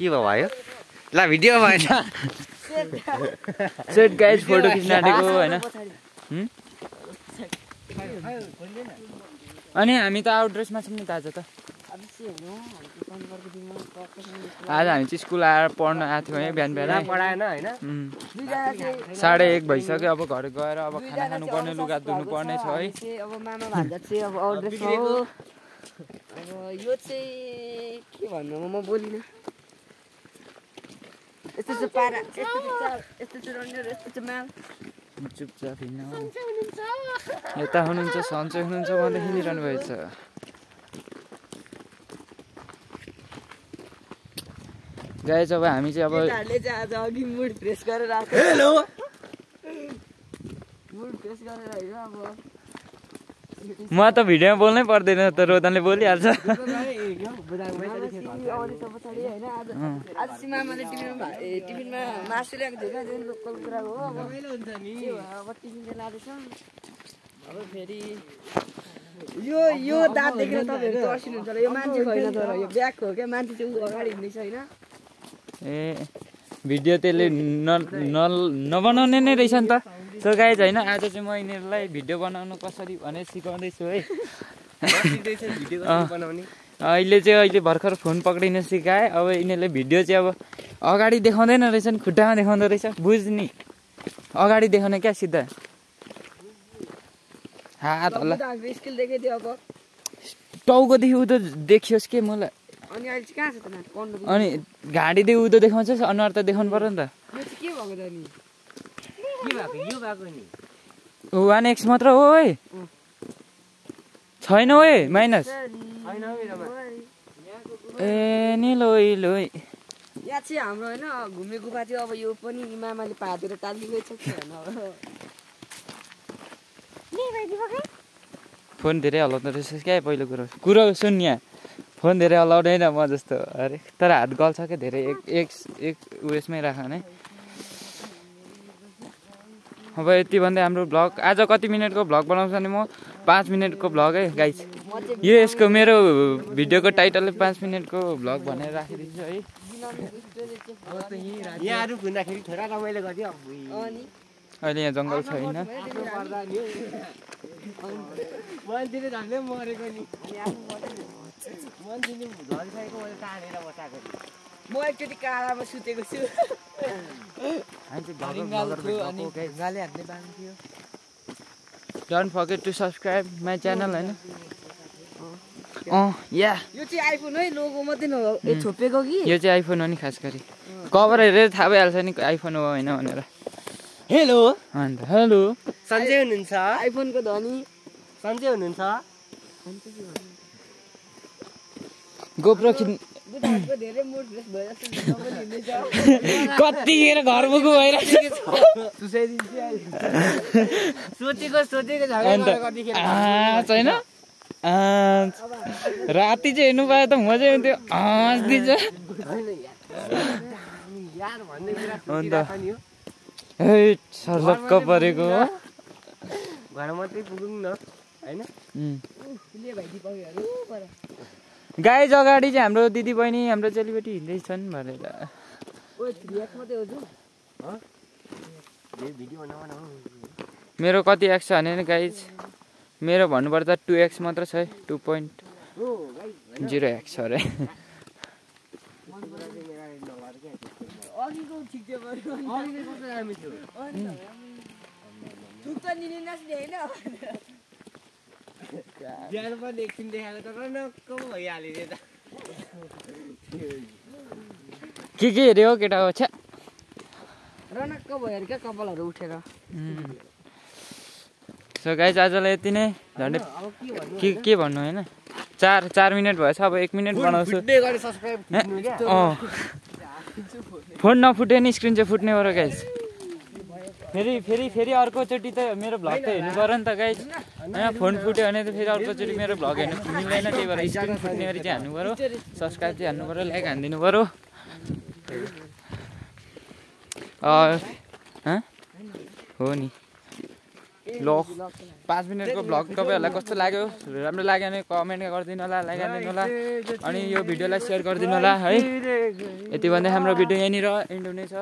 के भयो ल भिडियो भएन सेट गाइज फोटो खिच्न आँटेको हैन अनि हामी त आउट ड्रेसमा छौँ नि त आज त आज हामी चाहिँ स्कुल आएर पढ्न आएको थियौँ है बिहान बिहान पढाएन हैन 1:30 भइसक्यो अब घर गएर अब खाना खानु पर्ने लुगा धुनु पर्ने छ है अब मामा भान्जा चाहिँ अब आउट ड्रेसमा हो अब यो चाहिँ के भन्नु म बोलिन यस्तो चाहिँ पारा यस्तो चाहिँ रन्डर यस्तो चाहिँ माल चुपचाप हिँड्न यता हुनुहुन्छ सन्चै हुनुहुन्छ भन्दै हिँडिरहनु भएछ गाइज अब हामी चाहिँ अब आज अघि मुड फ्रेस गरेर आएको हेलो मुड फ्रेस गरेर होइन अब म त भिडियोमा बोल्नै पर्दैन त रोदनले बोलिहाल्छ आज मामाले टिफिनमा मासु ल्याएको थियो क्या जुन लोकल कुरा हो अब टिफिन चाहिँ लाँदैछ अब फेरि यो दाँत देखेर तपाईँहरू तर्सिनुहुन्छ होला यो मान्छे होइन तर यो ब्याग हो क्या मान्छे चाहिँ ऊ अगाडि हिँड्दैछ होइन ए भिडियो त्यसले नबनाउने नै रहेछ नि त सो गाइज होइन आज चाहिँ म यिनीहरूलाई भिडियो बनाउनु कसरी भनेर सिकाउँदैछु है अहिले भर्खर फोन पक्रिन सिकाएँ अब यिनीहरूले भिडियो चाहिँ अब अगाडि देखाउँदैन रहेछन् खुट्टामा देखाउँदो रहेछ बुझ्ने अगाडि देखाउने क्या सिधा हात होला स्किल देखाइदियो अब टाउकोदेखि उतो देखियोस् के मलाई अनि अहिले चाहिँ कहाँ छ त अनि घाँटीदेखि उतो देखाउँछस् अनुहार त देखाउनु पर्यो नि त के भएको त नि यो भएको नि 1x मात्र हो है छैन है माइनस ए नि लोइ लोइ यहाँ चाहिँ हाम्रो होइन घुम्ने गुफा थियो अब यो पनि मामाले पातिर टालिदिँदै छ फोन धेरै हल्लाउँदो रहेछ क्या पहिलो कुरो सुन यहाँ फोन धेरै हल्लाउँदैन म जस्तो अरे तर हात गल्छ क्या धेरै एक उयसमै राख नै अब यति भन्दै हाम्रो भ्लग आज कति मिनटको भ्लग बनाउँछ भने म 5 मिनटको भ्लग है गाइज यो यसको मेरो भिडियोको टाइटलले 5 मिनटको भ्लग भनेर राखिदिन्छु है यहाँहरु घुम्दाखेरि थोडा रमाइलो गर्थ्यो अहिले यहाँ जङ्गल छैन मान्छेले झन्डै मरेको नि मान्छेले झल्साएको मैले तानेर बसाएको म एकचोटि कालामा सुतेको छु don't forget to subscribe my channel होइन या यो चाहिँ आइफोन है लोगो मात्रै न छोपेको कि यो चाहिँ आइफोन हो नि खास गरी कभर हेरेर थाहा भइहाल्छ नि आइफोन हो होइन भनेर हेलो अन्त हेलो सन्चै हुनुहुन्छ आइफोनको धनी सन्चै हुनुहुन्छ गोप्रो धेरै मुड फ्रेस भइरहेछ कतिखेर घर पुग्नु भइरहेको सोचेको छैन राति चाहिँ हेर्नु पाए त मजै हुन्थ्यो दिन्छ अन्त सर्लक्क परेको हो घर मात्रै पुगौँ न होइन गाई अगाडि चाहिँ हाम्रो दिदी बहिनी हाम्रो चेलीबेटी हिँड्दैछन् भनेर मेरो कति एक्स छ भने गाइज मेरो भन्नुपर्दा 2x मात्र छ है 2.0x अरे बिहान पनि एकछिन देखाएको त रनक्क भइहाल्यो नि त के हेऱ्यो हो केटा हो छ्या रनक्क भयो क्या कपालहरू उठेर सो गाइज आजलाई यति नै झन्डै के भन्नु होइन 4 मिनट भएछ अब 1 मिनट बनाउँछु फोन नफुटे नि स्क्रिन चाहिँ फुट्ने हो र गाइज फेरि अर्कोचोटि त मेरो भ्लग त हेर्नु पर्यो नि त गाइज होइन फोन फुट्यो भने त फेरि अर्कोचोटि मेरो भ्लग हेर्नु मिल्दैन त्यही भएर स्क्रिन फुट्ने गरी चाहिँ हान्नु पऱ्यो सब्सक्राइब चाहिँ हान्नु पऱ्यो लाइक हानिदिनु पऱ्यो हो नि ल 5 मिनेटको भ्लग तपाईँहरूलाई कस्तो लाग्यो राम्रो लाग्यो भने कमेन्ट गरिदिनु होला लाइक गरिदिनु होला अनि यो भिडियोलाई सेयर गरिदिनु होला है यति भन्दै हाम्रो भिडियो यहीँनिर एन्ड हुनेछ